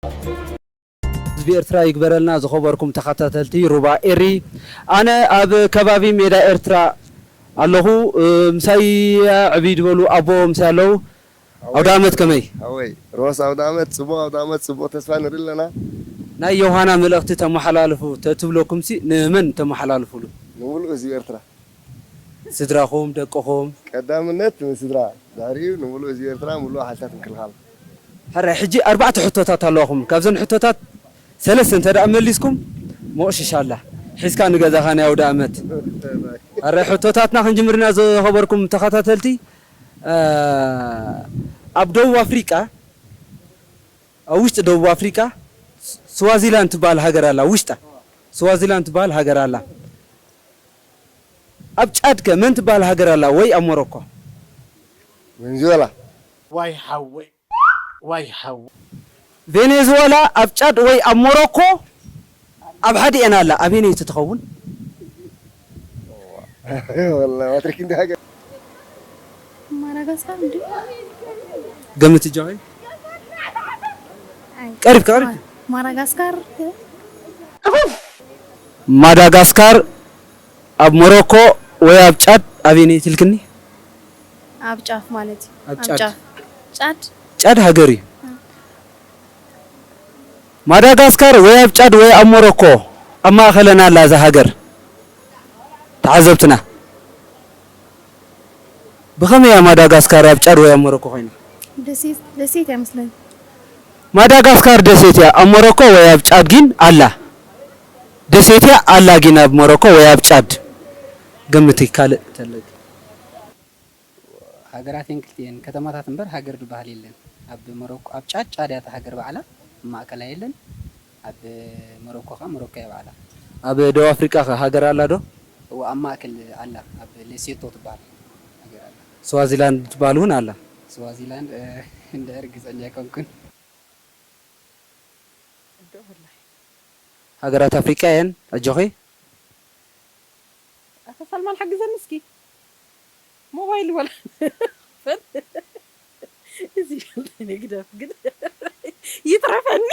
ህዝቢ ኤርትራ ይግበረልና። ዝኸበርኩም ተኸታተልቲ ሩባ ኤሪ፣ ኣነ ኣብ ከባቢ ሜዳ ኤርትራ ኣለኹ። እ፣ ምሳይ ዕብይ ዝበሉ ኣቦ ምሳይ ኣለዉ። ኣውደ ዓመት ከመይ? ኣወይ፣ ሮስ ኣውደ ዓመት፣ ጽቡቕ ኣውደ ዓመት፣ ጽቡቕ ተስፋ ንርኢ ኣለና። ናይ ዮሃና መልእኽቲ ተመሓላልፉ ተትብለኩምሲ ንመን ተመሓላልፉሉ? ንምሉእ ህዝቢ ኤርትራ። ስድራኹም፣ ደቅኹም? ቀዳምነት ንስድራ፣ ድሕሪኡ ንምሉእ ህዝቢ ኤርትራ፣ ምሉእ ሓይልታት ምክልኻል። ሕራይ፣ ሕጂ ኣርባዕተ ሕቶታት ኣለዋኹም። ካብዘን ሕቶታት ሰለስተ እንተ ደኣ መሊስኩም፣ ሞቕሽሽ ኣላ። ሒዝካ ንገዛኻ ናይ ኣውደ ዓመት። ሕራይ፣ ሕቶታትና ክንጅምር ኢና፣ ዝኸበርኩም ተኸታተልቲ። እ፣ ኣብ ደቡብ ኣፍሪቃ፣ ኣብ ውሽጢ ደቡብ ኣፍሪቃ፣ ስ-፣ ስዋዚላንድ ትበሃል ሃገር ኣላ። ውሽጣ ስዋዚላንድ ትበሃል ሃገር ኣላ። ኣብ ጫድ ከ መን ትበሃል ሃገር ኣላ ወይ ኣብ ሞሮኮ? ቬንዙዌላ። ዋይ ሓወይ፣ ዋይ ሓወይ። ቬኔዙዌላ ኣብ ጫድ ወይ ኣብ ሞሮኮ ኣብ ሓዲኤን ኣላ። ኣበየነይቲ ትኸውን? ወላ ማትሪክ እንዲ ሃገር። ማዳጋስካር እንዲ? ገምት እጃኺ። ኣይ። ቀሪብካ፣ ቀሪብካ። ማዳጋስካር። ማዳጋስካር ኣብ ሞሮኮ ወይ ኣብ ጫድ ኣበየነይቲ ኢልክኒ? ኣብ ጫፍ ማለት እዩ። ኣብ ኣብ ጫድ። ጫፍ። ጫድ? ጫድ ሃገር እዩ። እ። ማዳጋስካር ወይ ኣብ ጫድ ወይ ኣብ ሞሮኮ ኣብ ማእከለን ኣላ እዛ ሃገር። ተዓዘብትና። ብኸመይ እያ ማዳጋስካር ኣብ ጫድ ወይ ኣብ ሞሮኮ ኮይና? ደሴት፣ ደሴት እያ መስለኒ። ማዳጋስካር ደሴት እያ፣ ኣብ ሞሮኮ ወይ ኣብ ጫድ ግን ኣላ። ደሴት እያ ኣላ ግን ኣብ ሞሮኮ ወይ ኣብ ጫድ። ገምቲ ካልእ እንተለኪ። ሃገራት እየን ክልቲኤን፣ ከተማታት እምበር ሃገር ዝበሃል የለን። ኣብ ሞሮኮ፣ ኣብ ጫድ፣ ጫድ እያ እታ ሃገር ባዕላ፣ ኣብ ማእከላ የለን። ኣብ ሞሮኮ ከኣ ሞሮኮ እያ ባዕላ። ኣብ ደቡብ ኣፍሪቃ ከ ሃገር ኣላ ዶ? እወ፣ ኣብ ማእከል ኣላ፣ ኣብ ሌሴቶ ትበሃል ሃገር ኣላ። ስዋዚላንድ ትበሃል እውን ኣላ። ስዋዚላንድ፣ እ፣ እንድዒ ርግጸኛ ኣይኮንኩን። ሃገራት ኣፍሪቃ እየን። ኣጆኺ። ኣታ ሳልማን ሓግዘኒ እስኪ። ሞባይል ወላ እዚ ይፈልጠኒ ግደፍ ግን ይትረፈኒ።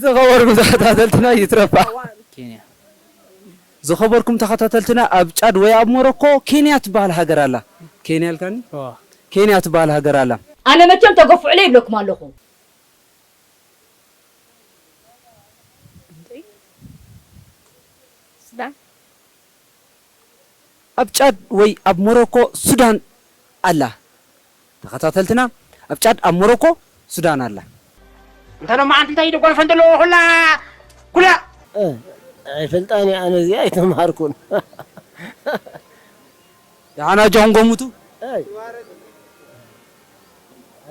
ዝኸበርኩም ተኸታተልትና ይትረፋ። ኬንያ። ዝኸበርኩም ተኸታተልትና ኣብ ጫድ ወይ ኣብ ሞሮኮ ኬንያ ትበሃል ሃገር ኣላ። ኬንያ ኣልካኒ? እዋ። ኬንያ ትበሃል ሃገር ኣላ። ኣነ መቸም ተገፍዑለይ ይብለኩም ኣለኹ። ሱዳን። ኣብ ጫድ ወይ ኣብ ሞሮኮ ሱዳን ኣላ። ተኸታተልትና ኣብ ጫድ፣ ኣብ ሞሮኮ ሱዳን ኣላ። እንተ ሎማዓንቲ እንታይ ይደጓልፈን ዘለዎ ኩላ፣ ኩላ። እ፣ ኣይፈልጣን እየ ኣነ እዚኣ ኣይተምሃርኩን። ደሓን ኣጆኹም ገምቱ። ኣይ።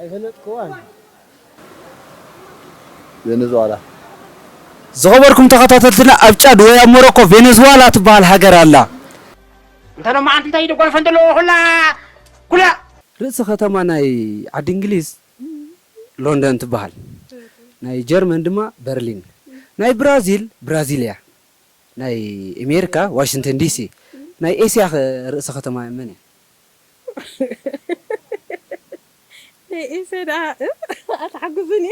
ኣይፈለጥክዋን። ቬኔዙዋላ። ዝኸበርኩም ተኸታተልትና፣ ኣብ ጫድ ወይ ኣብ ሞሮኮ ቬኔዙዋላ ትበሃል ሃገር ኣላ። እንተ ሎማዓንቲ እንታይ ይደጓልፈን ዘለዎ ኩላ፣ ኩላ። ርእሲ ከተማ ናይ ዓዲ እንግሊዝ ሎንደን ትበሃል። ናይ ጀርመን ድማ በርሊን። ናይ ብራዚል ብራዚልያ። ናይ ኣሜሪካ ዋሽንግተን ዲሲ። ናይ ኤስያ ኸ ርእሲ ከተማ መን እያ? ናይ ኤስያ ደኣ፣ እ? ኣትሓግዙኒ።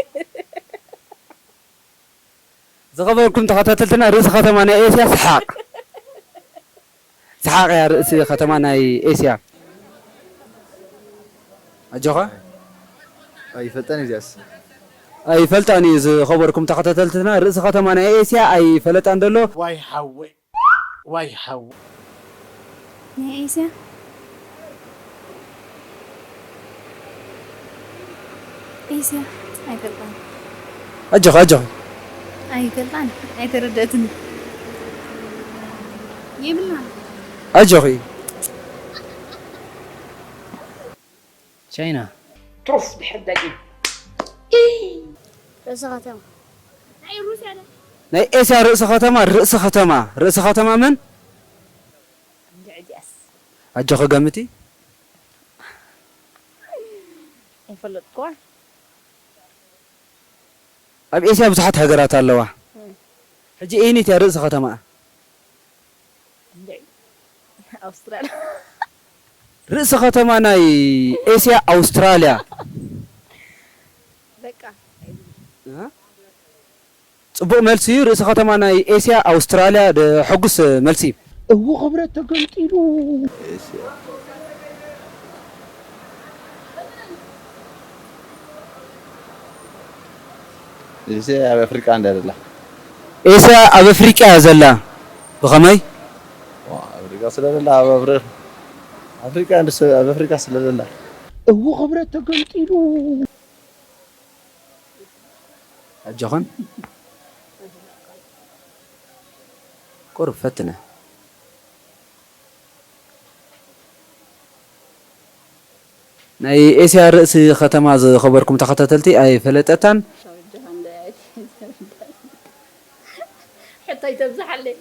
ዝኸበርኩም ተኸታተልትና፣ ርእሲ ከተማ ናይ ኤስያ ሰሓቕ። ሰሓቕ እያ ርእሲ ከተማ ናይ ኤስያ። ኣጆኻ። ኣይፈልጠን እዚኣስ። ኣይፈልጣን እዩ። ዝኸበርኩም ተኸታተልትና፣ ርእሲ ከተማ ናይ ኤስያ ኣይፈለጣን ደሎ። ዋይ ሓወይ። ዋይ ሓው። ናይ ኤስያ? ኤስያ? ኣይፈልጣን። ኣጆኺ፣ ኣጆኺ። ኣይፈልጣን። ኣይተረደእትን። የብልናን። ኣጆኺ። ቻይና። ትሩፍ ድሕር ዳጊም። ርእሰ ከተማ። ናይ ኤስያ ርእሰ ከተማ፣ ርእሰ ከተማ፣ ርእሰ ከተማ መን? እንድዒ እዚኣስ። ኣጆኺ ገምቲ። ኣይፈለጥኩዋን። ኣብ ኤስያ ብዙሓት ሃገራት ኣለዋ። እም። ሕጂ ኣይነይቲ እያ ርእሰ ከተማኣ? እንድዒ። ኣውስትራልያ። ርእሰ ከተማ ናይ ኤስያ ኣውስትራልያ። ጽቡቕ መልሲ እዩ። ርእሲ ከተማ ናይ ኤስያ ኣውስትራልያ። ደ-፣ ሕጉስ መልሲ። እዎ ክብረት ተገንጢሉ። ኤስያ። ኤስያ ኣብ ኣፍሪቃ እንዳ ዘላ። ኤስያ ኣብ ኣፍሪቃ እያ ዘላ። ብኸመይ? ዋ፣ ኣፍሪቃ ስለ ዘላ ኣብ ኣፍሪ-፣ ኣፍሪቃ እንድስ-፣ ኣብ ኣፍሪቃ ስለ ዘላ። እዎ ክብረት ተገንጢሉ። ኣጆኽን። ቁሩብ ፈትነ። ናይ ኤስያ ርእሲ ከተማ ዝኸበርኩም ተኸታተልቲ ኣይፈለጠታን። ሕቶ ይተብዝሓለይ።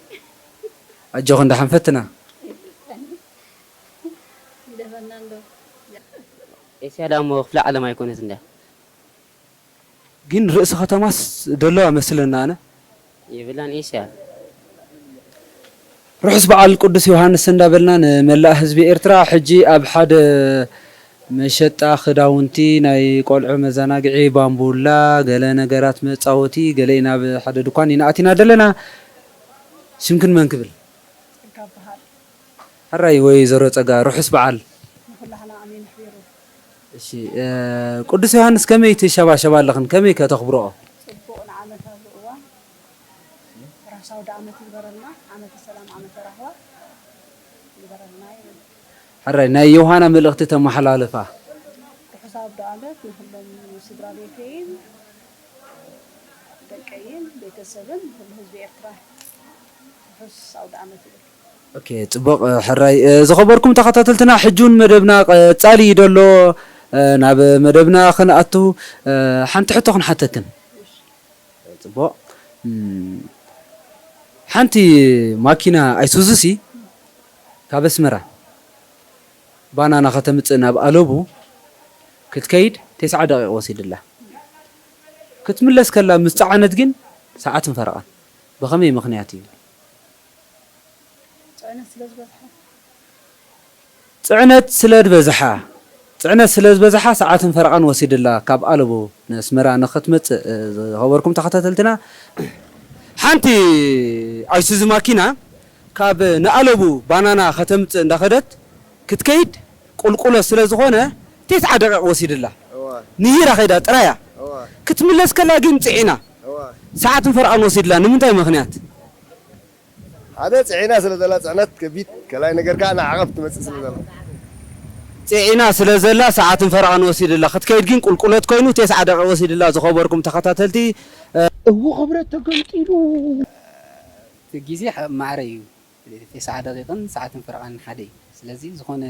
ኣጆኽን ደሓን ፈትና። ይደፈና እንዶ። ኤስያ ደኣ እሞ ክፍለ ዓለም ኣይኮነት እንድያ። ግን ርእሲ ከተማስ ደለዋ መስለና ኣነ። የብላን ኤስያ። ርሑስ በዓል ቅዱስ ዮሃንስ እንዳበልና ንመላእ ህዝቢ ኤርትራ። ሕጂ ኣብ ሓደ መሸጣ ክዳውንቲ፣ ናይ ቆልዑ መዘናግዒ፣ ባምቡላ፣ ገለ ነገራት መጻወቲ፣ ገለ ናብ ሓደ ድኳን ኢና ኣቲና ደለና። ሽምክን መን ክብል? ጸጋ በሃል። ሕራይ ወይዘሮ ጸጋ፣ ርሑስ በዓል። ንኹላህና ኣሜን ኣሕቢሩ። እሺ፣ እ፣ ቅዱስ ዮሃንስ ከመይ ትሸባሸባ ኣለኽን? ከመይ ከ ተኽብሮኦ? ጽቡቕ ንዓመታዊ እዋን ርሑስ ኣውደ ዓመት ይግበረልና። ዓመተ ሰላም፣ ዓመተ ራህዋ ይግበረልና ይብል። ሕራይ ናይ ዮሃና መልእኽቲ ተመሓላልፋ። ርሑስ ኣውደ ዓመት ንኹሎም ስድራ ቤተይን ደቀይን ቤተሰብን ንኹሉ ህዝቢ ኤርትራ ርሑስ ኣውደ ዓመት ይብል። ኦኬ፣ ጽቡቕ፣ እ፣ ሕራይ፣ እ፣ ዝኸበርኩም ተኸታተልትና፣ ሕጂ እውን መደብና ቀጻሊ እዩ ደሎ። እ፣ ናብ መደብና ክንኣቱ፣ እ፣ ሓንቲ ሕቶ ክንሓተክን። ጽቡቕ። እም፣ ሓንቲ ማኪና ኣይሱዙሲ ካብ ኣስመራ ባናና ከተምጽእ ናብ ኣለቡ ክትከይድ ተስዓ ደቂቕ ወሲድላ። ክትምለስ ከላ ምስ ጸዓነት ግን ሰዓትን ፈረቓን። ብኸመይ ምኽንያት እዩ? ጽዕነት ስለ ዝበዝሓ። ጽዕነት ስለ ዝበዝሓ፣ ጽዕነት ስለ ዝበዝሓ ሰዓትን ፈረቓን ወሲድላ ካብ ኣለቡ ንኣስመራ ንኽትመጽእ፣ እ፣ ዝኸበርኩም ተኸታተልትና፣ ሓንቲ ኣይሱዙ ማኪና ካብ ንኣለቡ ባናና ከተምጽእ እንዳኸደት ክትከይድ ቁልቁለት ስለ ዝኾነ ተስዓ ደቂቕ ወሲድላ። እዋ። ንሂራ ከይዳ ጥራያ። እዋ። ክትምለስ ከላ ግን ጽዒና እዋ። ሰዓትን ፈረቓን ወሲድላ። ንምንታይ ምኽንያት? ሓደ ጽዒና ስለ ዘላ ጽዕነት ከቢድ፣ ካልኣይ ነገር ከኣ ንዓቐብ ትመጽእ ስለ ዘላ። ጽዒና ስለ ዘላ ሰዓትን ፈረቓን ወሲድላ። ክትከይድ ግን ቁልቁለት ኮይኑ ተስዓ ደቂቕ ወሲድላ። ዝኸበርኩም ተኸታተልቲ፣ እ፣ እዎ ክብረት ተገንጢሉ። እቲ ግዜ ሐ-፣ ማዕረ እዩ። ተስዓ ደቂቕን ሰዓትን ፈረቓን ሓደ እዩ። ስለዚ ዝኾነ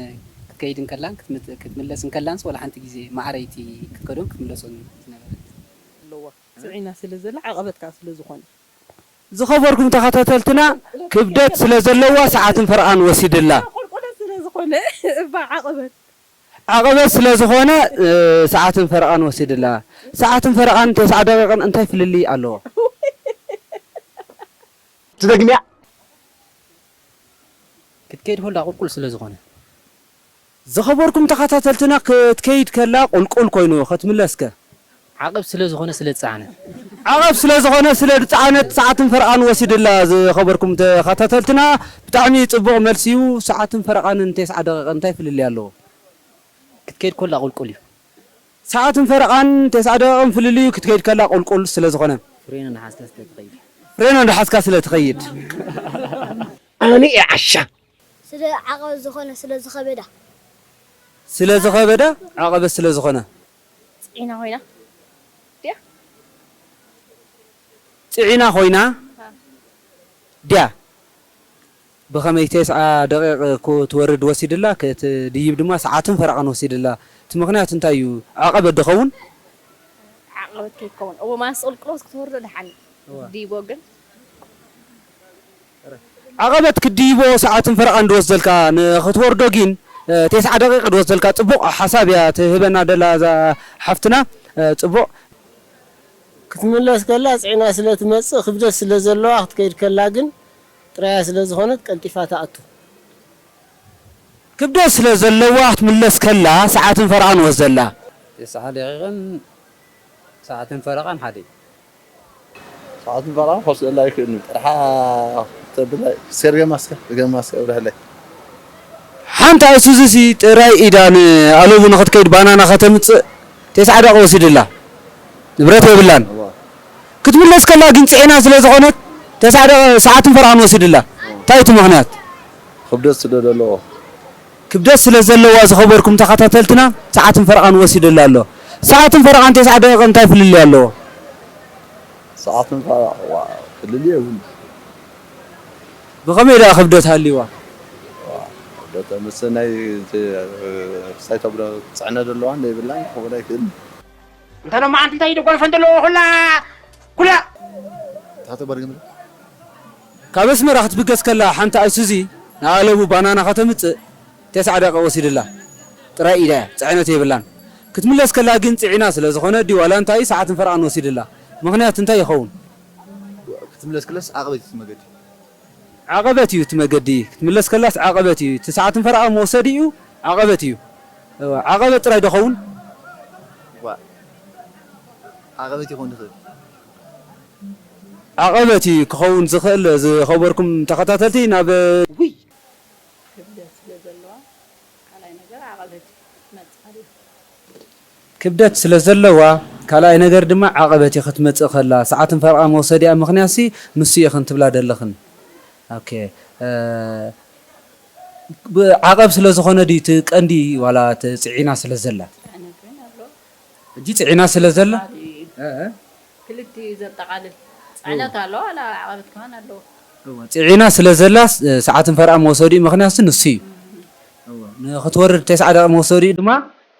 ክትከይድ እንከላን ክትምት-፣ ክትምለስ እንከላንስ ዋላ ሓንቲ ግዜ ማዕረይቲ ክትከዶን ክትምለሶን ዝነበረት ኣለዋ። ጽዒና ስለ ዘላ ዓቐበት ከኣ ስለ ዝኾነ። ዝኸበርኩም ተኸታተልትና፣ ክብደት ስለ ዘለዋ ሰዓትን ፈረቓን ወሲድላ። ቁልቁለት ስለ ዝኾነ፣ እባ ዓቐበት። ዓቐበት ስለ ዝኾነ፣ እ፣ ሰዓትን ፈረቓን ወሲድላ። ሰዓትን ፈረቓን ተስዓ ደቂቕን እንታይ ፍልልይ ኣለዎ? ትደግምያ? ክትከይድ ከላ ቁልቁል ስለ ዝኾነ። ዝኸበርኩም ተኸታተልትና፣ ክትከይድ ከላ ቁልቁል ኮይኑ፣ ክትምለስከ? ዓቐብ ስለ ዝኾነ ስለ ዝጸዓነት። ዓቐብ ስለ ዝኾነ ስለ ዝጸዓነት ሰዓትን ፈረቓን ወሲድላ። ዝኸበርኩም ተኸታተልትና፣ ብጣዕሚ ጽቡቕ መልሲ እዩ። ሰዓትን ፈረቓን ተስዓ ደቂቕ እንታይ ፍልልይ ኣለዎ? ክትከይድ ከላ ቁልቁል እዩ። ሰዓትን ፈረቓን ተስዓ ደቂቕን ፍልልዩ ክትከይድ ከላ ቁልቁል ስለ ዝኾነ። ፍሬን እንዳሓዝካ ስለ ትኸይድ። ፍሬን እንዳሓዝካ ስለ ትኸይድ። ኣነ እየ ዓሻ። ስለ ዓቐበት ዝኾነ ስለ ዝኸበዳ። ስለ ዝኸበዳ ዓቐበት ስለ ዝኾነ። ጽዒና ኮይና ድያ? ጽዒና ኮይና ድያ? ብኸመይ ተስዓ ደቂቕ ክትወርድ ወሲድላ፣ ክትድይብ ድማ ሰዓትን ፈረቓን ወሲድላ። እቲ ምኽንያት እንታይ እዩ? ዓቐበት ዶ ኸውን? ዓቐበት ከይትከውን። እዎ፣ ማንስ ቁልቁሎስ ክትወርዶ ደሓን እዩ። እዋ። ክትድይቦ ግን? ዓቐበት ክትድይቦ ሰዓትን ፈረቓን ድወስደልካ፣ ንኽትወርዶ ግን፣ እ፣ ተስዓ ደቂቕ ድወስደልካ። ጽቡቕ ሓሳብ እያ ትህበና ደላ እዛ ሓፍትና። እ፣ ጽቡቕ። ክትምለስ ከላ ጽዒና ስለ ትመጽእ፣ ክብደት ስለ ዘለዋ፣ ክትከይድ ከላ ግን ጥራያ ስለ ዝኾነት ቀልጢፋ ትኣቱ። ክብደት ስለ ዘለዋ ክትምለስ ከላ ሰዓትን ፈረቓን ወስደላ። ተስዓ ደቂቕን ሰዓትን ፈረቓን ሓደ እዩ። ኣትበላ ኮስ ላይ ክን ጥርሓ ተብላይ ሴርገ ማስከ ገ ማስከ ብረህላይ ሓንቲ ኣይሱዙ ሲ ጥራይ ኢዳ ንኣለቡ ንኽትከይድ ባናና ከተምጽእ ተስዓ ደቂቕ ወሲድላ። ንብረት የብላን። ክትምለስ ከላ ግን ጽዒና ስለ ዝኾነት ተስዓ ደቂቕ ሰዓትን ፈረቓን ወሲድላ። እንታይ እቲ ምኽንያት? ክብደት ስለ ዘለዎ። ክብደት ስለ ዘለዋ ዝኸበርኩም ተኸታተልትና ሰዓትን ፈረቓን ወሲድላ ኣሎ። ሰዓትን ፈረቓን ተስዓ ደቂቕ እንታይ ፍልልይ ኣለዎ? ሰዓትን ፈረቓን ዋ፣ ፍልልይ የብሉን። ብኸመይ ደኣ ክብደት ሃልይዋ? ዋ፣ ክብደት ምስ ናይ እቲ፣ ሳይቶ ብሎ ጽዕነት ዘለዋ እንደ ይብላኝ ክኸውን ኣይክእልን። እንተ ሎማዓንቲ እንታይ ደጓልፈን ዘለዎ ኩላ፣ ኩላ። ታተ በርግም ካብ ኣስመራ ክትብገስ ከላ ሓንቲ ኣይሱዚ ንኣለቡ ባናና ከተምጽእ ተስዓ ደቂቕ ወሲድላ። ጥራይ ኢዳ እያ፣ ጽዕነት የብላን። ክትምለስ ከላ ግን ጽዒና ስለ ዝኾነ ድዩ ዋላ እንታይ ሰዓትን ፈረቓን ወሲድላ? ምኽንያት እንታይ ይኸውን? ክትምለስ ከላስ ዓቐበት እዩ እቲ መገዲ። ዓቐበት እዩ እቲ መገዲ። ክትምለስ ከላስ ዓቐበት እዩ። እቲ ሰዓትን ፈረቓን መውሰዲ እዩ፣ ዓቐበት እዩ። እወ፣ ዓቐበት ጥራይ ዶ ኸውን? ዋ፣ ዓቐበት ይኸውን ዝኽእል። ዓቐበት እዩ ክኸውን ዝኽእል። ዝኸበርኩም ተኸታተልቲ ናብ ውይ፣ ክብደት ስለ ዘለዋ፣ ካልኣይ ነገር ዓቐበት እዩ ክትመጽእ ከላ። ክብደት ስለ ዘለዋ፣ ካልኣይ ነገር ድማ ዓቐበት እዩ ክትመጽእ ከላ። ሰዓትን ፈረቓን መውሰዲኣ ምኽንያትሲ ንሱ እዩ ክንትብላ ደለኽን። ኦኬ፣ እ፣ ብ-፣ ዓቐብ ስለ ዝኾነ ድዩ እቲ ቀንዲ ዋላ እቲ ጽዒና ስለ ዘላ? ጽዕነት እውን ኣሎ። ሕጂ ጽዒና ስለ ዘላ? ባዶ እዩ። እ፣ እ። ክልቲኡ ዘጠቓልል። ጽዕነት ኣሎ፣ ዋላ ዓቐበት ከማን ኣለዎ። እወ፣ ጽዒና ስለ ዘላ ስ-፣ ሰዓትን ፈረቓን መውሰዲኡ ምኽንያትሲ ንሱ እዩ። እወ፣ ንኽትወርድ ተስዓ ደቂቕ መውሰዲኡ ድማ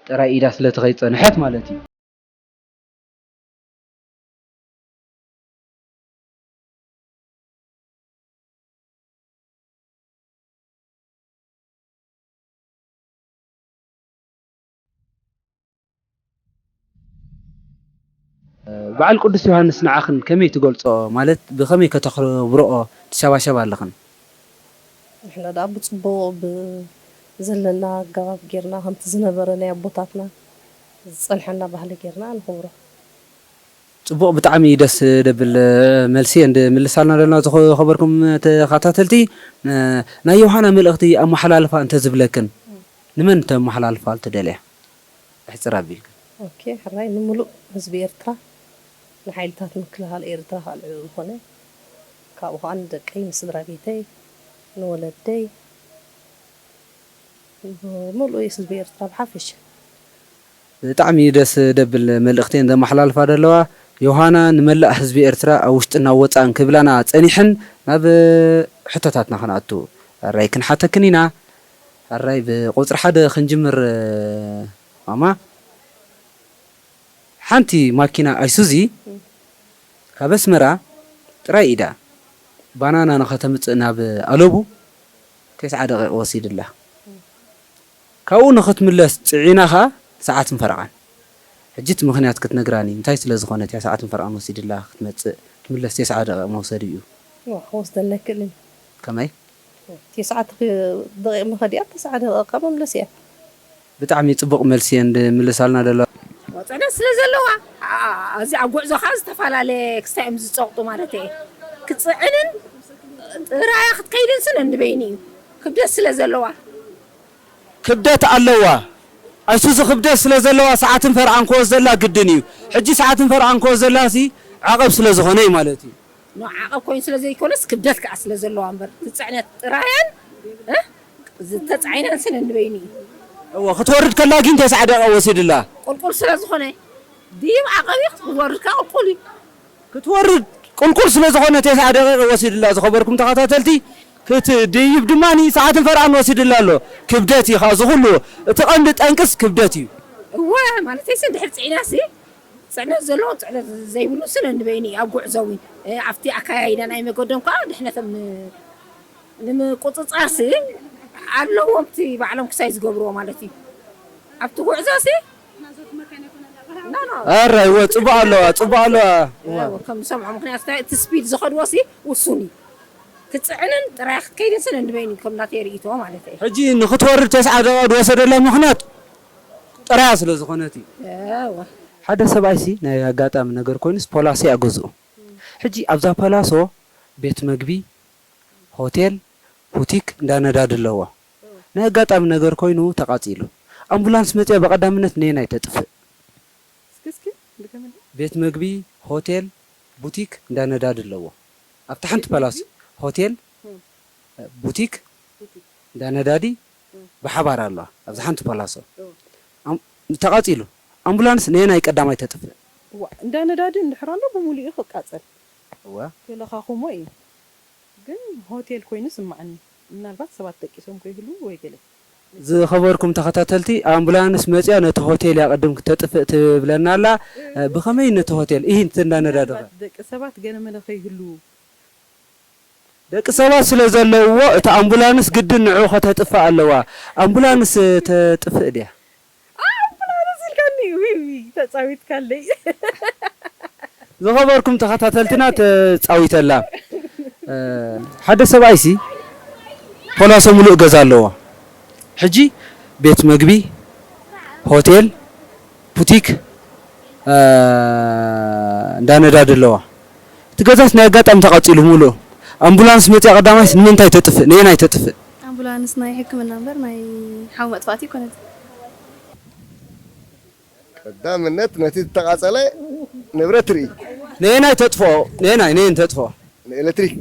ጥራይ ኢዳ ስለ ትኸይድ ጸንሐት ማለት እዩ። በዓል ቅዱስ ዮሃንስ ንዓኽን ከመይ ትገልጾ? ማለት ብኸመይ ከተኽብርኦ ትሸባሸባ ኣለኽን? ንሕና ደኣ ብጽቡቕ ብዘለና ኣገባብ ጌርና፣ ከምቲ ዝነበረ ናይ ኣቦታትና ዝጸንሐና ባህሊ ጌርና ንኽብሮ። ጽቡቕ፣ ብጣዕሚ ደስ ደብል መልሲ እንድምልሳልና ደለና ዝኸበርኩም ተኸታተልቲ። ናይ ዮሃና መልእኽቲ ኣመሓላልፋ እንተዝብለክን ንመን ተመሓላልፋ ትደልያ? ኣሕጽር ኣቢልክን። ኦኬ፣ ሕራይ ንምሉእ ህዝቢ ኤርትራ፣ ንሓይልታት ምክልኻል ኤርትራ ካልዕ ዝኾነ፣ ካብኡ ኸኣ ንደቀይ፣ ንስድራ ቤተይ፣ ንወለደይ፣ ንምሉእ ህዝቢ ኤርትራ ብሓፈሻ። ብጣዕሚ ደስ ደብል መልእኽቲ እየን ዘመሓላልፋ ዘለዋ። ዮሃና ንመላእ ህዝቢ ኤርትራ ኣብ ውሽጥን ኣብ ወጻእን ክብላና ጸኒሐን ናብ ሕቶታትና ክንኣቱ ኣራይ ክንሓተክን ኢና። ኣራይ ብቁጽሪ ሓደ ክንጅምር ማማ። ሓንቲ ማኪና ኣይሱዚ ካብ ኣስመራ ጥራይ ኢዳ ባናና ንኸተምጽእ ናብ ኣለቡ ተስዓ ደቂቕ ወሲድላ። ካብኡ ንኽትምለስ ጽዒና ኸኣ ሰዓትን ፈረቓን። ሕጂ እቲ ምኽንያት ክትነግራኒ፣ እንታይ ስለ ዝኾነት እያ ሰዓትን ፈረቓን ወሲድላ ክትመጽእ፣ ትምለስ ተስዓ ደቂቕ መውሰዲ እዩ? ዋ፣ ክወስደላ ኣይክእልን። ከመይ? ተስዓ ደቂቕ መኸዲኣ፣ ተስዓ ደቂቕ መምለሲኣ። ብጣዕሚ ጽቡቕ መልሲ እየን ዝምልሳልና ዘለዋ። ጽዕነት ስለ ዘለዋ፣ ኣ-፣ ኣብዚ ኣብ ጉዕዞኻ ዝተፈላለየ ክስታይ እዮም ዝጸቕጡ ማለት እየ። ክትጽዕንን ጥራያ ክትከይድን ስነ ንበይኑ እዩ። ክብደት ስለ ዘለዋ። ክብደት ኣለዋ። ኣይሱዙ ክብደት ስለ ዘለዋ ሰዓትን ፈርቓን ክወስደላ ግድን እዩ። ሕጂ ሰዓትን ፈርቓን ክወስደላሲ ዓቐብ ስለ ዝኾነ እዩ ማለት እዩ። ኖ፣ ዓቐብ ኮይኑ ስለ ዘይኮነስ ክብደት ከኣ ስለ ዘለዋ እምበር፣ ትጽዕነት ጥራየን፣ እ? ዝተጻዒነን ስነ ንበይኑ እዩ። እወ፣ ክትወርድ ከላ ግን ተስዓ ደቂቕ ወሲድላ። ቁልቁል ስለ ዝኾነ፣ ድይብ ዓቐብ እዩ፣ ክትወርድ ከኣ ቁልቁል እዩ። ክትወርድ ቁልቁል ስለ ዝኾነ ተስዓ ደቂቕ ወሲድላ። ዝኸበርኩም ተኸታተልቲ፣ ክትድይብ ድማ ሰዓትን ፈርቓን ወሲድላ ኣሎ። ክብደት እዩ ከኣ ዝኹሉ፣ እቲ ቀንዲ ጠንቅስ ክብደት እዩ። እወ፣ ማለተይሲ እንድሕር ጽዒናሲ፣ ጽዕነት ዘለዎ ጽዕነት ዘይብሉ ስነ ንበይኑ እዩ ኣብ ጉዕዞ እውን፣ እ፣ ኣብቲ ኣከያይዳ ናይ መገዶም ከኣ ድሕነቶም ን-፣ ንምቁጽጻርሲ ኣለዎም እቲ ባዕሎም ክሳይ ዝገብርዎ ማለት እዩ። ኣብቲ ጉዕዞሲ ኖ፣ ኖ። ኣራይ፣ እወ፣ ጽቡቕ ኣለዋ፣ ጽቡቕ ኣለዋ። እወ። እወ፣ ከም ዝሰምዖ፣ ምኽንያቱ እንታይ እቲ ስፒድ ዝኸድዎሲ ውሱን እዩ። ክትጽዕንን ጥራይ ክትከይድን ስነ ንበይኑ እዩ ከም ናተይ ርእይቶ ማለት እዩ። ሕጂ ንኽትወርድ ተስዓ ደቂቕ ዝወሰደላ ምኽንያት ጥራያ ስለ ዝኾነት እዩ። እወ። ሓደ ሰብኣይሲ ናይ ኣጋጣሚ ነገር ኮይኑስ ፖላሲ እያ ገዝኡ። ሕጂ ኣብዛ ፓላሶ ቤት መግቢ፣ ሆቴል፣ ቡቲክ፣ እንዳ ነዳዲ ኣለዎ። ናይ ኣጋጣሚ ነገር ኮይኑ ተቓጺሉ። ኣምቡላንስ መጺኣ ብቐዳምነት ነየናይ ተጥፍእ? እስኪ፣ እስኪ፣ ድገምልኝ። ቤት መግቢ፣ ሆቴል፣ ቡቲክ፣ እንዳ ነዳዲ ኣለዎ። ኣብታ ሓንቲ ቤት ፓላሶ፣ መግቢ? ሆቴል፣ እም። ቡቲክ፣ ቡቲክ። እንዳ ነዳዲ እም። ብሓባር ኣለዋ። ኣብዛ ሓንቲ ፓላሶ። እም። ኣም-፣ ተቓጺሉ። ኣምቡላንስ ነየናይ ቀዳማይ ተጥፍእ? እዋ፣ እንዳ ነዳዲ እንድሕር ኣሎ ብምሉኡ ክቃጸል። እዋ። ክለኻኹሞ እዩ። ግን ሆቴል ኮይኑ ስማዓኒ። ምናልባት ሰባት ደቂሶም ከይህሉ ወይ ገለ። ዝኸበርኩም ተኸታተልቲ፣ ኣምቡላንስ መጺኣ ነቲ ሆቴል እያ ቅድም ክተጥፍእ ትብለና ኣላ። እ፣ ብኸመይ ነቲ ሆቴል? ኢሂ፣ እንተ እንዳ ነዳዲ ኸ? ምናልባት ደቂ ሰባት ገለ መለ ከይህሉ። ደቂ ሰባት ስለ ዘለውዎ፣ እታ ኣምቡላንስ ግድን ንዑ ከተጥፍእ ኣለዋ። ኣምቡላንስ ተጥፍእ ድያ? ኣምቡላንስ ኢልካኒ፣ ዊይ፣ ዊይ፣ ተጻዊትካለይ። ዝኸበርኩም ተኸታተልትና፣ ተጻዊተላ። እ፣ ሓደ ሰብኣይሲ ፖላሶ ምሉእ ገዛ ኣለዎ። ሕጂ ቤት መግቢ፣ ሆቴል፣ ቡቲክ፣ እ፣ እንዳ ነዳዲ ኣለዋ። እቲ ገዛስ ናይ ኣጋጣሚ ተቓጺሉ ምሉእ። ኣምቡላንስ መጺኣ ቀዳማይስ ንምንታይ ተጥፍእ? ነየናይ ተጥፍእ? ኣምቡላንስ ናይ ሕክምና እምበር ናይ ሓዊ መጥፋእቲ ኣይኮነትን። ቀዳምነት ነቲ ዝተቓጸለ ንብረት ትርኢ። ነየናይ ተጥፍኦ? ነየናይ፣ ነየን ተጥፍኦ? ንኤሌክትሪክ፣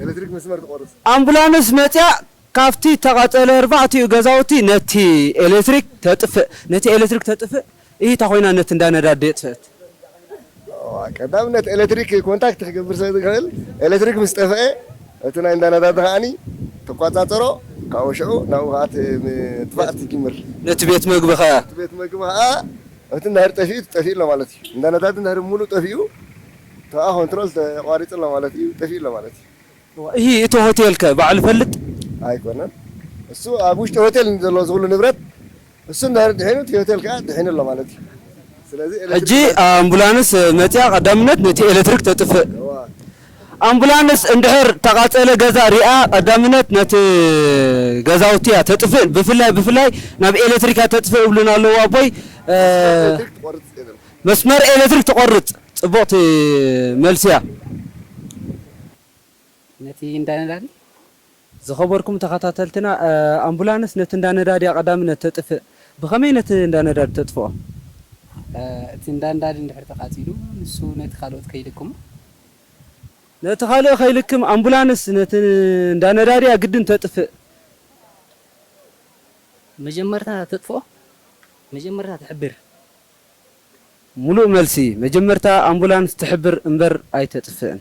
ኤሌክትሪክ መስመር ትቖርጽ። ኣምቡላንስ መጺኣ ካብቲ ተቓጸለ ኣርባዕቲኡ ገዛውቲ ነቲ ኤሌክትሪክ ተጥፍእ። ነቲ ኤሌክትሪክ ተጥፍእ። ኢሂ፣ እታ ኮይና ነቲ እንዳ ነዳዲ የጥፍአት። እዋ፣ ቀዳምነት ኤሌክትሪክ ኮንታክት ክገብር ስለ ዝኽእል፣ ኤሌክትሪክ ምስ ጠፍአ፣ እቲ ናይ እንዳ ነዳዲ ከኣኒ ትቋጻጸሮ፣ ካብኡ ሽዑ ናብኡ ከኣ ት-፣ ምጥፋእ ትጅምር። ነቲ ቤት መግቢ ከኣ? እቲ ቤት መግቢ ከኣ፣ እቲ እንድሕር ጠፊኡ፣ ጠፊኡ ኣሎ ማለት እዩ። እንዳ ነዳዲ እንድሕር ሙሉእ ጠፊኡ፣ ተኣ ኮንትሮል ተቋሪጹ ኣሎ ማለት እዩ፣ ጠፊኡ ኣሎ ማለት እዩ። እዋ፣ ኢሂ፣ እቲ ሆቴል ከ ባዕሉ ይፈልጥ? ኣይኮነን። እሱ ኣብ ውሽጢ ሆቴል ዘሎ ዝብሉ ንብረት፣ እሱ እንድሕር ድሒኑ፣ እቲ ሆቴል ከኣ ድሒኑ ኣሎ ማለት እዩ። ስለዚ ኤሌክትሪክ ሕጂ ኣምቡላንስ መጺኣ ቀዳምነት ነቲ ኤሌክትሪክ ተጥፍእ። እዋ። ኣምቡላንስ እንድሕር ተቓጸለ ገዛ ሪኣ ቀዳምነት ነቲ ገዛውቲ እያ ተጥፍእ። ብፍላይ፣ ብፍላይ ናብ ኤሌክትሪክ እያ ተጥፍእ እብሉና ኣለዉ ኣቦይ። እ፣ ኤሌክትሪክ ትቆርጽ የለን። መስመር ኤሌክትሪክ ትቆርጽ። ጽቡቕቲ መልሲ እያ። ነቲ እንዳ ነዳዲ? ዝኸበርኩም ተኸታተልትና፣ እ፣ ኣምቡላንስ ነቲ እንዳ ነዳዲ እያ ቀዳምነት ተጥፍእ። ብኸመይ ነቲ እንዳ ነዳዲ ተጥፍኦ? እ፣ እቲ እንዳ ነዳዲ እንድሕር ተቓጺሉ፣ ንሱ ነቲ ካልኦት ከይልክሙ። ነቲ ካልእ ከይልክም፣ ኣምቡላንስ ነቲ እንዳ ነዳዲ እያ ግድን ተጥፍእ። መጀመርታ ተጥፍኦ፣ መጀመርታ ትሕብር። ሙሉእ መልሲ፣ መጀመርታ ኣምቡላንስ ትሕብር እምበር ኣይተጥፍእን።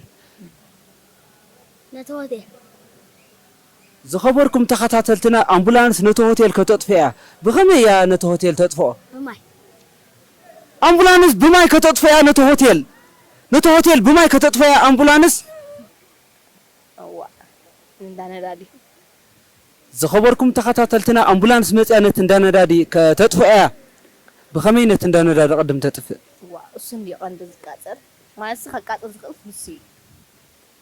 ነቲ ሆቴል። ዝኸበርኩም ተኸታተልትና፣ ኣምቡላንስ ነቲ ሆቴል ከተጥፍእ እያ። ብኸመይ እያ ነቲ ሆቴል ተጥፍኦ? ብማይ። ኣምቡላንስ ብማይ ከተጥፍኦ እያ ነቲ ሆቴል። ነቲ ሆቴል ብማይ ከተጥፍኦ እያ ኣምቡላንስ። እዋ፣ እንዳ ነዳዲ። ዝኸበርኩም ተኸታተልትና፣ ኣምቡላንስ መጺኣ ነቲ እንዳ ነዳዲ ከተጥፍኦ እያ። ብኸመይ ነቲ እንዳ ነዳዲ ቅድም ተጥፍእ? እዋ፣ እሱ እንድዩ ቀንዲ ዝቃጸል። ማለት፣ እሱ ከቃጽል ዝኽእል ንሱ እዩ።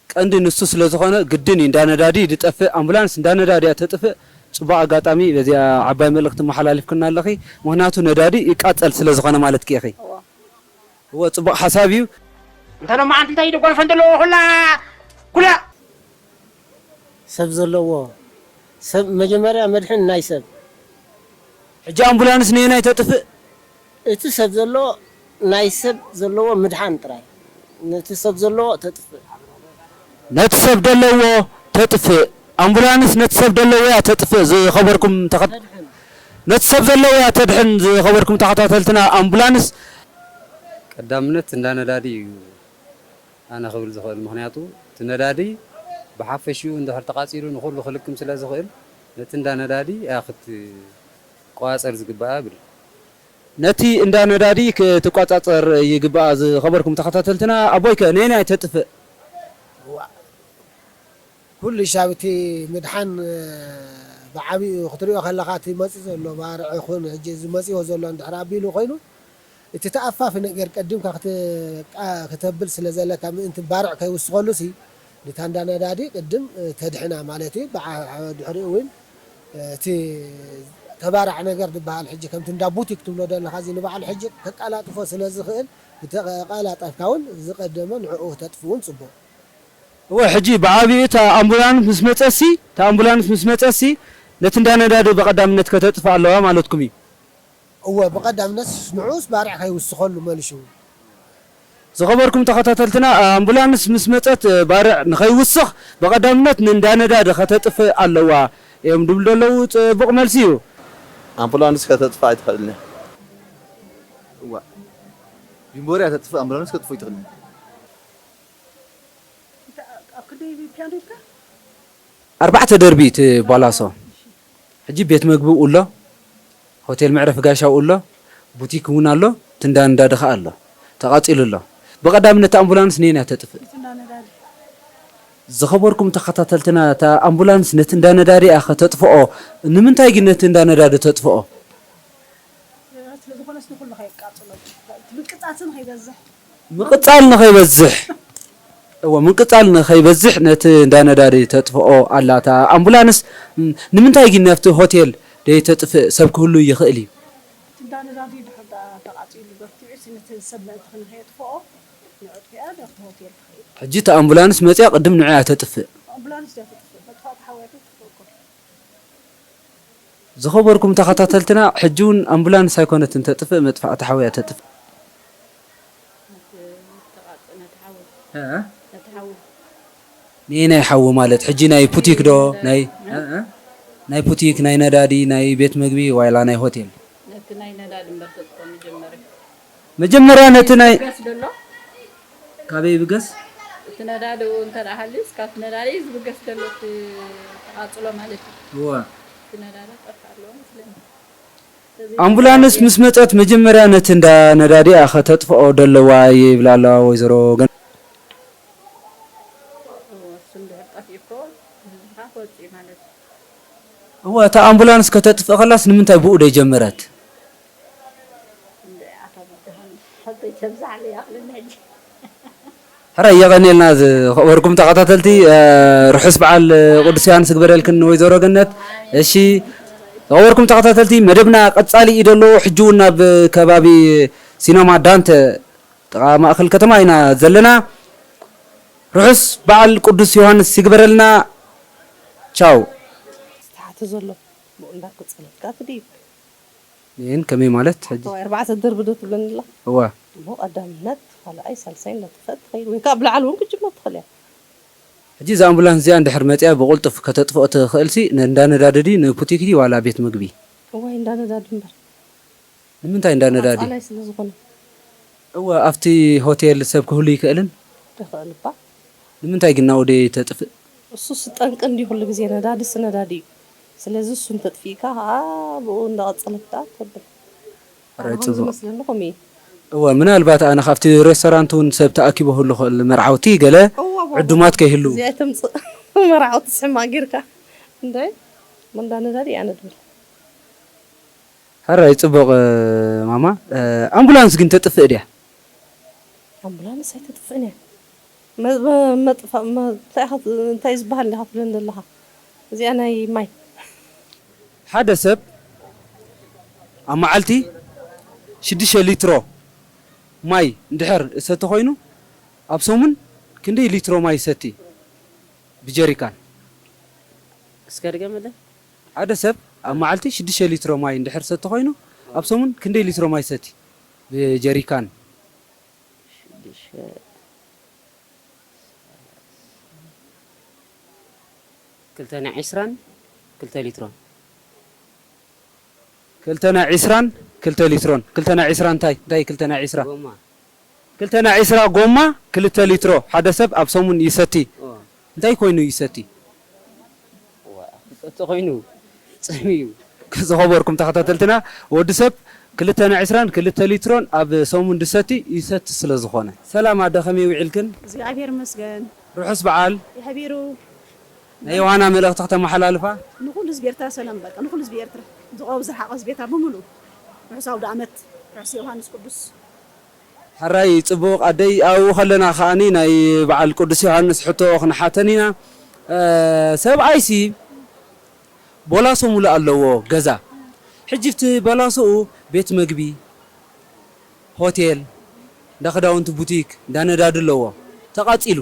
ቀንዲ ንሱ ስለ ዝኾነ፣ ግድን እዩ እንዳ ነዳዲ ዝጠፍእ። ኣምቡላንስ እንዳ ነዳዲ እያ ተጥፍእ። ጽቡቕ ኣጋጣሚ፣ በዚኣ ዓባይ መልእኽቲ መሓላሊፍክና ኣለኺ። ምኽንያቱ፣ ነዳዲ ይቃጸል ስለ ዝኾነ ማለትኪ ኢኺ። እዋ። እወ፣ ጽቡቕ ሓሳብ እዩ። እንተ ሎማዓንቲ እንታይ እዩ ደጓንፈን ዘለዎ? ኩላ፣ ኩላ። ሰብ ዘለዎ፣ ሰብ መጀመርያ መድሕን ናይ ሰብ። ሕጂ ኣምቡላንስ ነየናይ ተጥፍእ? እቲ ሰብ ዘለዎ፣ ናይ ሰብ ዘለዎ ምድሓን ጥራይ። ነቲ ሰብ ዘለዎ ተጥፍእ። ነቲ ሰብ ዘለዎ ተጥፍእ። ኣምቡላንስ ነቲ ሰብ ዘለዎ እያ ተጥፍእ። ዝኸበርኩም ተኸ-፣ ተድሕን። ነቲ ሰብ ዘለዎ እያ ተድሕን። ዝኸበርኩም ተኸታተልትና፣ ኣምቡላንስ ቀዳምነት እንዳ ነዳዲ እዩ ኣነ ክብል ዝኽእል። ምኽንያቱ፣ እቲ ነዳዲ ብሓፈሽኡ እንድሕር ተቓጺሉ ንኹሉ ክልክም ስለ ዝኽእል፣ ነቲ እንዳ ነዳዲ እያ ክትቆጻጸር ዝግባኣ እብል። ነቲ እንዳ ነዳዲ ክትቆጻጸር ይግባኣ። ዝኸበርኩም ተኸታተልትና፣ ኣቦይከ ነየናይ ተጥፍእ? እዋ፣ ኩሉ ሻብ እቲ ምድሓን፣ እ፣ ብዓቢኡ ክትሪኦ ከለኻ፣ እቲ መጺኡ ዘሎ ባርዕ ይኹን፣ ሕጂ እዚ መጺዎ ዘሎ እንድሕር ኣቢሉ ኮይኑ፣ እቲ ተኣፋፊ ነገር ቀዲምካ ክት-፣ ቃ-፣ ክተብል ስለ ዘለካ፣ ምእንቲ ባርዕ ከይውስኸሉሲ፣ ንታ እንዳ ነዳዲ ቅድም፣ እ፣ ተድሕና ማለት እዩ። ብዓ-፣ ድሕሪኡ እውን፣ እ፣ እቲ ተባራዕ ነገር ዝበሃል፣ ሕጂ ከምቲ እንዳ ቡቲክ ትብሎ ዘለኻ፣ እዚ ንባዕሉ ሕጂ ከቀላጥፎ ስለ ዝኽእል፣ ተቐላጣፍካ እውን ዝቐደመ ንዕኡ ከተጥፍእ እውን ጽቡቕ። እወ፣ ሕጂ ብዓቢኡ እታ ኣምቡላንስ ምስ መጸሲ፣ እታ ኣምቡላንስ ምስ መጸሲ፣ ነቲ እንዳ ነዳዲ ብቐዳምነት ከተጥፍእ ኣለዋ ማለትኩም እዩ? እወ፣ ብቐዳምነት ንዕኡስ ባርዕ ከይውስኸሉ መሊሹ። ዝኸበርኩም ተኸታተልትና፣ ኣምቡላንስ ምስ መጸት ባርዕ ንኸይውስኽ ብቐዳምነት ንእንዳ ነዳዲ ከተጥፍእ ኣለዋ እዮም ድብሉ ዘለዉ። ጽቡቕ መልሲ እዩ። ኣምቡላንስ ከተጥፍእ ኣይትኽእልን እያ። እዋ፣ ቢምቦርያ ተጥፍእ ኣምቡላንስ ከተጥፍእ ኣይትኽእልን እያ። እንታይ ኣብ ክንደይ ፒያኖ ኢልካ? ኣርባዕተ ደርቢ እቲ ባላሶ። ሕጂ ቤት መግቢ ኣሎ፣ ሆቴል መዕረፊ ጋሻ ኣሎ፣ ቡቲክ እውን ኣሎ፣ እቲ እንዳ ነዳዲ ኸኣ ኣሎ። ተቓጺሉ ኣሎ። ብቐዳምነት ኣምቡላንስ ነየናይ ተጥፍእ? እቲ እንዳ ነዳዲ። ዝኸበርኩም ተኸታተልትና፣ እታ ኣምቡላንስ ነቲ እንዳ ነዳዲ እያ ከተጥፍኦ። ንምንታይ ግን ነቲ እንዳ ነዳዲ ተጥፍኦ? ስለ ዝኾነስ ንኹሉ ከየቃጽሎ፣ እቲ ምንቅጻጽ ንኸይበዝሕ። ምንቅጻል ንኸይበዝሕ። እወ፣ ምንቅጻል ንኸይበዝሕ ነቲ እንዳ ነዳዲ ተጥፍኦ ኣላ እታ ኣምቡላንስ። ም-፣ ንምንታይ ግን ናብቲ ሆቴል ደይተጥፍእ? ሰብ ክህሉ ይኽእል እዩ። እቲ እንዳ ነዳዲ ድሕር ዳ ተቓጺሉ በርቲዑ፣ ነቲ ሰብ ምእንቲ ክንኸየጥፍኦ፣ ንዕጥፍያ ናብቲ ሆቴል ትኸይድ። ሕጂ እታ ኣምቡላንስ መጽያ ቅድም ንዑ እያ ተጥፍእ። ኣምቡላንስ ድያ ተጥፍእ፣ መጥፋእቲ ሓዊ እያ ተጥፍእ እኮ። ዝኸበርኩም ተኸታተልትና፣ ሕጂ እውን ኣምቡላንስ ኣይኮነትን ተጥፍእ፣ መጥፋእቲ ሓዊ እያ ተጥፍእ። ነቲ ተቓጽ-፣ ነቲ ሓዊ። እ? ነቲ ሓዊ። ነየናይ ሓዊ ማለት? ሕጂ ናይ ቡቲክ ዶ? ናይ፣ እ? እ? እ? ናይ ቡቲክ፣ ናይ ነዳዲ፣ ናይ ቤት ምግቢ፣ ዋይላ ናይ ሆቴል? ነቲ ናይ ነዳዲ እምበር ተጥፍኦ መጀመርያ። መጀመርያ ነቲ ናይ ይብገስ ደሎ? ካበይ ይብገስ? እቲ ነዳዲ እንተ ደኣ ሃልዩስ፣ ካብቲ ነዳዲ እዩ ዝብገስ ደሎ፣ እቲ ተቓጽሎ ማለት እዩ። እወ። እቲ ነዳዲ ክጠፍእ ኣለዎ መስለኒ። ስለዚ ኣምቡላንስ ምስ መጸት መጀመርያ ነቲ እንዳ ነዳዲ እያ ከተጥፍኦ ደለዋ እየ ይብላ ኣለዋ ወይዘሮ ገነት። እወ፣ እሱ እንድሕር ጠፊኡ እኮ ህዝብኻ ክወጽእ እዩ ማለት እዩ። እወ፣ እታ ኣምቡላንስ ከተጥፍእ ከላስ ንምንታይ ብኡ ደይጀመረት? ሕራይ የቐንየልና ዝኸበርኩም ተኸታተልቲ፣ እ፣ ርሑስ በዓል ቅዱስ ዮሃንስ ይግበረልክን ወይዘሮ ገነት። እሺ፣ ዝኸበርኩም ተኸታተልቲ፣ መደብና ቀጻሊ እዩ ዘሎ። ሕጂ እውን ናብ ከባቢ ሲነማ ዳንተ ጥቓ ማእከል ከተማ ኢና ዘለና። ርሑስ በዓል ቅዱስ ዮሃንስ ይግበረልና። ቻው። ዝተሓተ ዘሎ ብኡ እንዳቀጸለትካ ትድይብ። ይህን ከመይ ማለት ሕጂ? ኣርባዕተ ደርቢ ዶ ትብለኒ ኣላ? እዋ። እሞ ቀዳምነት፣ ካልኣይ፣ ሳልሳይ እንዳጠፍአት ትኸይድ፣ ወይ ከዓ ብላዕሊ እውን ክትጅምር ትኽእል እያ። ሕጂ እዛ ኣምቡላንስ እዚኣ እንድሕር መፂኣ ብቕልጡፍ ከተጥፍኦ ትኽእልሲ፣ ን-፣ እንዳ ነዳዲ ድዩ፣ ንቡቲክ ድዩ፣ ዋላ ቤት ምግቢ? እዋይ፣ እንዳ ነዳዲ እምበር። ንምንታይ እንዳ ነዳዲ? ኣፃላይ ስለ ዝኾነ። እወ፣ ኣብቲ ሆቴል ሰብ ክህሉ ይኽእልን? ይኽእል እባ። ንምንታይ ግን ናብኡ ደይተጥፍእ? እሱስ ጠንቂ እንድዩ፣ ኩሉ ግዜ ነዳዲስ ነዳዲ እዩ። ስለዚ እሱ እንተጥፊእካ ኸዓ ብኡ እንዳቐጸለት ደኣ ትኸብል። ኣረ ኣነ ከም ጽቡቕ። ዝመስለኒ ከምኡ እዩ። እወ፣ ምናልባት ኣነ ካብቲ ሬስቶራንት እውን ሰብ ተኣኪቡ ክህሉ ይኽእል፣ መርዓውቲ ገለ እወ፣ እወ። ዕዱማት ከይህሉ። እዚኣ ተምጽእ መርዓውቲ ስሕማ ጌርካ። እንደ መንዳ ነዳዲ እያ ነድብል። ሕራይ ጽቡቕ ማማ። ኣምቡላንስ ግን ተጥፍእ ድያ? ኣምቡላንስ ኣይተጥፍእን እያ። መ-፣ መ-፣ መጥፋ-፣ መ-፣ እንታይ ኢኻ ት-፣ እንታይ ዝበሃል እንዲኻ ትብለኒ ዘለኻ? እዚኣ ናይ ማይ። ሓደ ሰብ ኣብ መዓልቲ ሽዱሽተ ሊትሮ ማይ እንድሕር እሰቲ ኮይኑ፣ ኣብ ሰሙን ክንደይ ሊትሮ ማይ ይሰቲ? ብጀሪካን። እስከ ድገመለይ። ሓደ ሰብ ኣብ መዓልቲ ሽዱሽተ ሊትሮ ማይ እንድሕር ሰቲ ኮይኑ፣ ኣብ ሰሙን ክንደይ ሊትሮ ማይ ሰቲ? ብጀሪካን። ሽዱሽተ፣ ክልተ ናይ ዕስራን ክልተ ሊትሮን። ክልተ ናይ ዕስራን ክልተ ሊትሮን። ክልተ ናይ ዕስራ እንታይ? እንታይ ክልተ ናይ ዕስራ? ጎማ። ክልተ ናይ ዕስራ ጎማ፣ ክልተ ሊትሮ ሓደ ሰብ ኣብ ሰሙን ይሰቲ። ኦ። እንታይ ኮይኑ ይሰቲ? ዋ፣ ክሰቲ ኮይኑ ጸሚዩ። ዝኸበርኩም ተኸታተልትና፣ ወዲ ሰብ ክልተ ናይ ዕስራን ክልተ ሊትሮን ኣብ ሰሙን ድሰቲ ይሰቲ ስለ ዝኾነ። ሰላም ኣደ፣ ከመይ ውዒልክን? እግዚኣብሔር ይመስገን። ርሑስ በዓል። የሕቢሩ። ናይ ዮሃና መልእኽቲ ከተመሓላልፋ? ንኹሉ ህዝቢ ኤርትራ ሰላም በቃ፣ ንኹሉ ህዝቢ ኤርትራ። ዝቐረቡ ዝረሓቐ ህዝቢ ኤርትራ ብምሉኡ። ርሑስ ኣውደ ዓመት፣ ርሑስ ዮሃንስ ቅዱስ። ሕራይ ጽቡቕ ኣደይ፣ ኣብኡ ከለና ከኣኒ ናይ በዓል ቅዱስ ዮሃንስ ሕቶ ክንሓተን ኢና። እ፣ ሰብኣይሲ ቦላሶ ሙሉእ ኣለዎ ገዛ። ሕጂ እቲ ቦላሶኡ ቤት መግቢ፣ ሆቴል፣ እንዳ ክዳውንቲ ቡቲክ፣ እንዳ ነዳዲ ኣለዎ። ተቓጺሉ።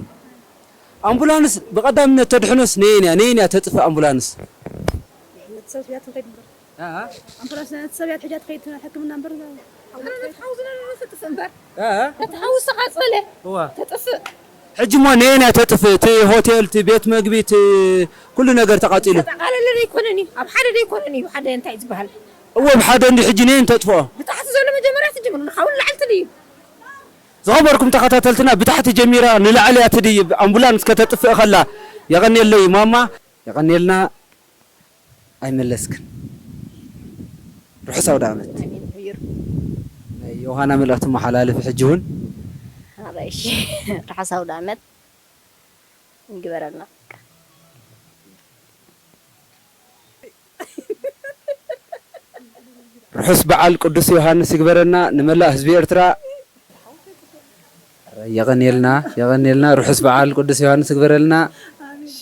ኣምቡላንስ ብቐዳምነት ተድሕኖስ ነየን እያ፣ ነየን እያ ተጥፍእ ኣምቡላንስ? ኣምቡላንስ ነቲ ሰብ እያ ትሕጃ ትኸይድ ሕክምና እምበር። ኣነ ነቲ ሓው ዝነበረ ተጥፍእ እምበር። ነቲ ሓው ዝተቓጸለ እዋ። ተጥፍእ። ሕጂ እሞ ነየን እያ ተጥፍእ? እቲ ሆቴል፣ እቲ ቤት መግቢ፣ እቲ ኩሉ ነገር ተቓጺሉ። ተጠቓለለ ደይኮነን እዩ፣ ኣብ ሓደ ደይኮነን እዩ፣ ሓደ እንታይ ዝበሃል? እዎ፣ ኣብ ሓደ እንዲ ሕጂ ነየን ተጥፍኦ? ብታሕቲ ዘሎ መጀመርያ ትጅምር፣ ንሓው ንላዕሊ ትድይብ። ዝኸበርኩም ተኸታተልትና፣ ብታሕቲ ጀሚራ ንላዕሊ እያ ትድይብ፣ ኣምቡላንስ ከተጥፍእ ከላ። የቐንየለይ ማማ። የቐንየልና። ኣይመለስክን። ርሑስ ኣውደ ዓመት። ኣሜን። ህይር። ናይ ዮሃና መልእኽቲ መሓላለፊ ሕጂ እውን። ኣበይ፣ እሺ። ርሑስ ኣውደ ዓመት ይግበረልና። ርሑስ በዓል ቅዱስ ዮሃንስ ይግበረና። ንመላእ ህዝቢ ኤርትራ። የቐንየልና፣ የቐንየልና። ርሑስ በዓል ቅዱስ ዮሃንስ ይግበረልና። እሺ።